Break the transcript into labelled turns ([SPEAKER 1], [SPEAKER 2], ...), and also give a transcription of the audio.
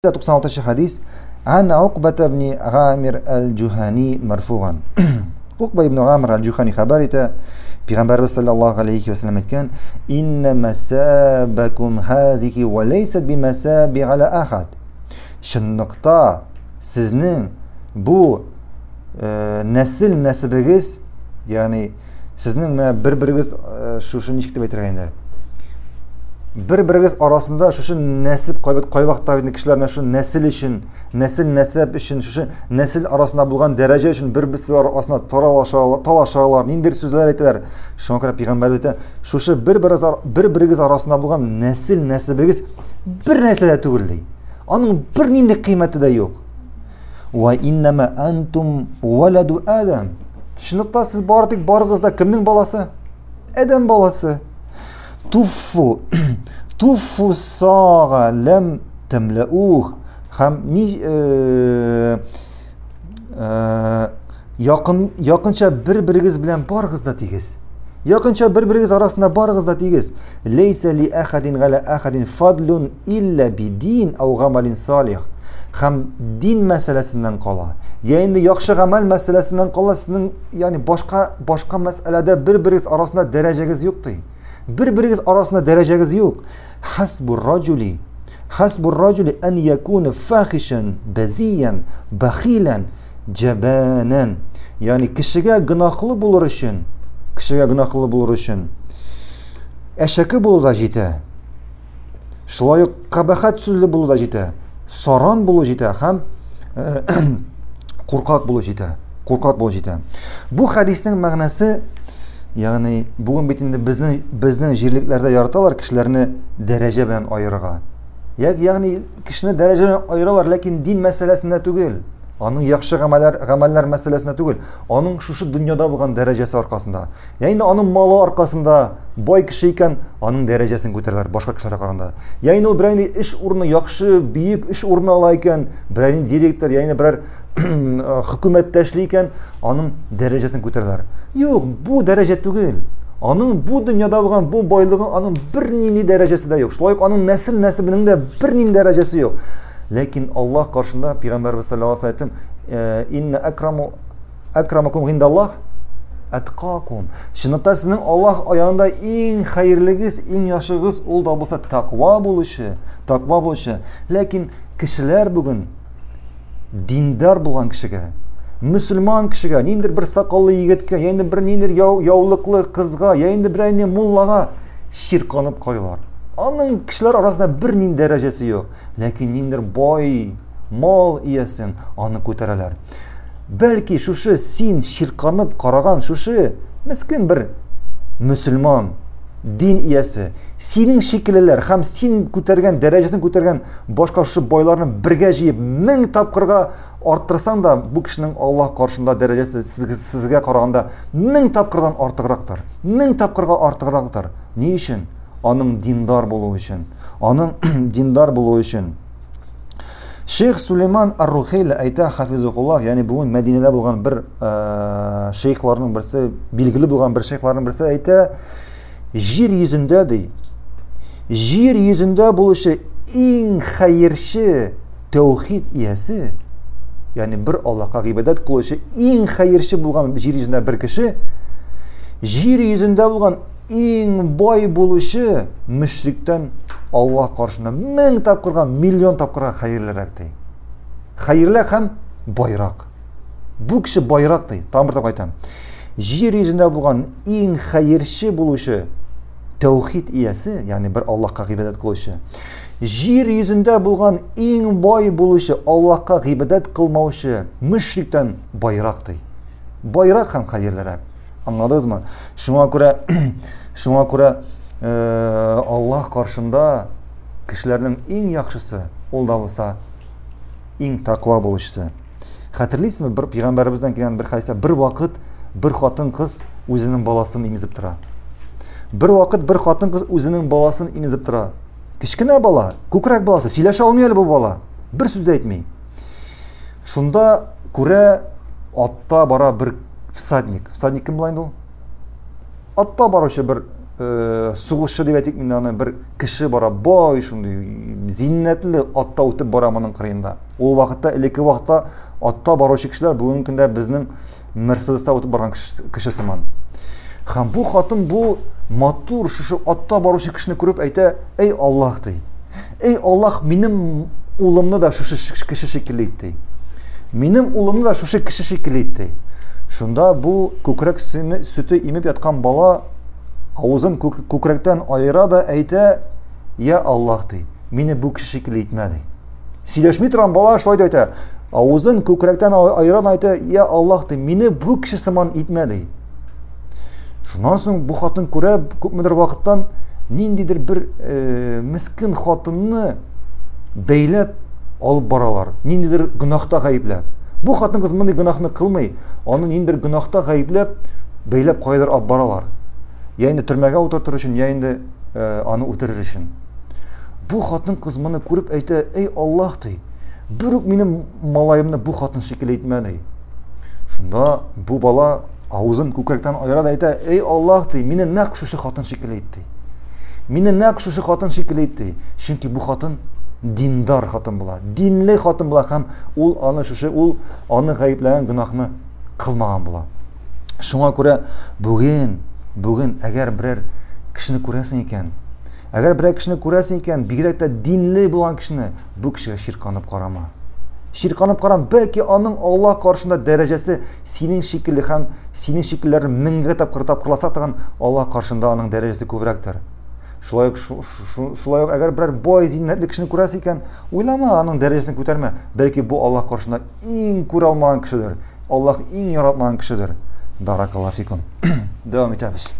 [SPEAKER 1] 96 хадис Ан Укбата ибн Гамир аль-Джухани марфуган. Укба ибн Гамир аль-Джухани хәбәр итә, Пәйгамбәрбез саллаллаһу алейхи ва саллям әйткән: "Инна масабакум хазихи ва лейсат бимасаби аля ахад." Чынлыкта сезнең бу э, нәсел нәсебегез, ягъни Сезнең менә бер-берегез э, шушы ничек дип әйтергә инде? Бер-берегез арасында шушы нәсеп кайбер кайвакытта инде кешеләр менә шушы нәсел өчен, нәсел нәсәп өчен, шушы нәсел арасында булган дәрәҗә өчен бер-берсе арасында таралашалар, талашалар, ниндидер сүзләр әйтәләр. Шуңа күрә пәйгамбәр әйтә, шушы бер-берегез бер-берегез арасында булган нәсел нәсебегез бер нәрсә дә түгел ди. Аның бернинди кыйммәте дә юк. Ва иннама антум валаду Адам. Чынлыкта сез бары тик барыгыз да кемнең баласы? Адәм баласы. Туффу туффу сага ләм тәмләух һәм ни э, э, якын якынча бер-берегез белән барыгыз да тигез. Якынча бер-берегез арасында барыгыз да тигез. Ләйсә ли әхадин галя әхадин фадлун илля бидин ау гамалин салих. Һәм дин мәсьәләсеннән кала. Я инде яхшы гамәл мәсьәләсеннән кала, сезнең ягъни башка башка мәсьәләдә бер-берегез арасында дәрәҗәгез юк ди. Бер-берегез арасында дәрәҗәгез юк. Хасбур раҗули Хасбур раҗули ан якуна фахишан, базиян, бахилан, җәбәнән. Ягъни кешегә гөнаһлы булыр өчен, кешегә гөнаһлы булыр өчен әшәке булу да җитә. Шулай ук кабахәт сүзле булу да җитә. Саран булу җитә һәм э, куркак булу җитә. Куркак булу җитә. Бу хәдиснең мәгънәсе, ягъни бүген бит инде безнең безнең җирлекләрдә яраталар кешеләрне дәрәҗә белән аерырга. Ягъни кешене дәрәҗә белән аералар, ләкин дин мәсьәләсендә түгел. Аның яхшы гамәлләр, гамәлләр мәсьәләсендә түгел. Аның шушы дөньяда булган дәрәҗәсе аркасында. Я инде аның малы аркасында бай кеше икән, аның дәрәҗәсен күтәрәләр башка кешеләргә караганда. Я инде ул берәр эш урыны яхшы, бөек эш урыны ала икән, берәр директор, я инде берәр хөкүмәттә эшли икән, аның дәрәҗәсен күтәрәләр. Юк, бу дәрәҗә түгел. Аның бу дөньяда булган бу байлыгы аның бернинди дәрәҗәсе дә юк. Шулай ук аның нәсел нәсебенең дә бернинди дәрәҗәсе юк. Ләкин Аллаһ каршында Пәйгамбәрбез саллаллаһу алейһи ва саллям инна акраму акрамакум индаллаһ әткакум. Чынлыкта сезнең Аллаһ янында иң хәерлегез, иң яхшыгыз ул да булса таква булучы, таква булучы. Ләкин кешеләр бүген диндар булган кешегә, мөселман кешегә, ниндидер бер сакаллы егеткә, я инде бер ниндидер яу, яулыклы кызга, я инде берәр нинди муллага чирканып карыйлар. Аның кешеләр арасында бернинди дәрәҗәсе юк, ләкин ниндидер бай, мал иясен аны күтәрәләр. Бәлки шушы син чирканып караган шушы мескен бер мөселман, дин иясе, синең шикеллеләр һәм син күтәргән дәрәҗәсен күтәргән башка шушы байларны бергә җыеп мең тапкырга арттырсаң да, бу кешенең Аллаһ каршында дәрәҗәсе сезгә караганда мең тапкырдан артыграктыр. Мең тапкырга артыграктыр. Ни өчен? Аның диндар булуы өчен. Аның диндар булуы өчен. Шейх Сулейман Ар-Рухейли әйтә, хафизухуллах, ягъни бүген Мәдинәдә булган бер э, шейхларның берсе, билгеле булган бер шейхларның берсе әйтә, җир йөзендә ди, җир йөзендә булучы иң хәерче тәүхид иясе, ягъни бер Аллаһка гыйбадәт кылучы иң хәерче булган җир йөзендә бер кеше, җир йөзендә булган иң бай булучы мөшриктән Аллаһ каршында мең тапкырга, миллион тапкырга хәерлерәк ди. Хәерлерәк һәм байрак. Бу кеше байрак ди. Тагын бер тапкыр әйтәм. Җир йөзендә булган иң хәерче булучы тәүхид иясе, ягъни бер Аллаһка гыйбадәт кылучы, җир йөзендә булган иң бай булучы Аллаһка гыйбадәт кылмаучы мөшриктән байрак ди. Байрак һәм хәерлерәк. Аңладыгызмы? Шуңа күрә шуңа күрә э, Аллаһ каршында кешеләрнең иң яхшысы, ул да булса иң таква булучысы. Хәтерлисезме, бер пәйгамбәребездән килгән бер хәдистә бер вакыт бер хатын-кыз үзенең баласын имезеп тора. Бер вакыт бер хатын-кыз үзенең баласын имезеп тора. Кечкенә бала, күкрәк баласы, сөйләшә алмый әле бу бала. Бер сүз дә әйтми. Шунда күрә атта бара бер всадник. Всадник кем була инде ул? Атта баручы бер сугышчы дип әйтик инде аны, бер кеше бара, бай шундый зиннәтле атта үтеп бара моның кырыенда. Ул вакытта, элекке вакытта атта баручы кешеләр бүгенге көндә безнең Мерседеста үтеп барган кеше сыман. Һәм бу хатын бу матур шушы атта баручы кешене күреп әйтә, "Эй Аллаһ" ди. "Эй Аллаһ, минем улымны да шушы кеше шикелле ит" ди. Минем улымны да шушы кеше шикелле ит ди. Шунда бу күкрәк сөте имеп яткан бала авызын күкрәктән аера да әйтә, "Я Аллаһ" ди. Мине бу кеше шикелле итмә ди. Сөйләшми торган бала шулай дип әйтә. Авызын күкрәктән аера да әйтә, "Я Аллаһ" ди, мине бу кеше сыман итмә ди. Шуннан соң бу хатын күрә, күпмедер вакыттан ниндидер бер э, мискен хатынны бәйләп алып баралар. Ниндидер гөнаһта гаепләп. Бу хатын кыз мондый гөнаһны кылмый, аны ниндидер гөнаһта гаепләп, бәйләп кайдыр алып баралар. Я инде төрмәгә утыртыр өчен, я инде э, аны үтерер өчен. Бу хатын кыз моны күреп әйтә, "Эй Аллаһ" ди. Бер үк минем малаемны бу хатын шикелле итмә ди. Шунда бу бала авызын күкрәктән аера да әйтә, "Эй Аллаһ" ди, мине нәкъ шушы хатын шикелле ит ди. Мине нәкъ шушы хатын шикелле ит ди. Чөнки бу хатын диндар хатын була, динле хатын була һәм ул аны шушы ул аны гаепләгән гөнаһны кылмаган була. Шуңа күрә бүген, бүген әгәр берәр кешене күрәсең икән, әгәр берәр кешене күрәсең икән, бигрәк тә динле булган кешене, бу кешегә чирканып карама. Чирканып карам, бәлки аның Аллаһ каршында дәрәҗәсе синең шикелле һәм синең шикелләрне меңгә тапкыр тапкырласа тагын Аллаһ каршында аның дәрәҗәсе күбрәктер. Шулай ук шулай ук әгәр берәр бай зиннәтле кешене күрәсең икән, уйлама, аның дәрәҗәсен күтәрмә. Бәлки бу Аллаһ каршында иң күрә алмаган кешедер. Аллаһ иң яратмаган кешедер. Баракаллаһу фикум. Дәвам итәбез.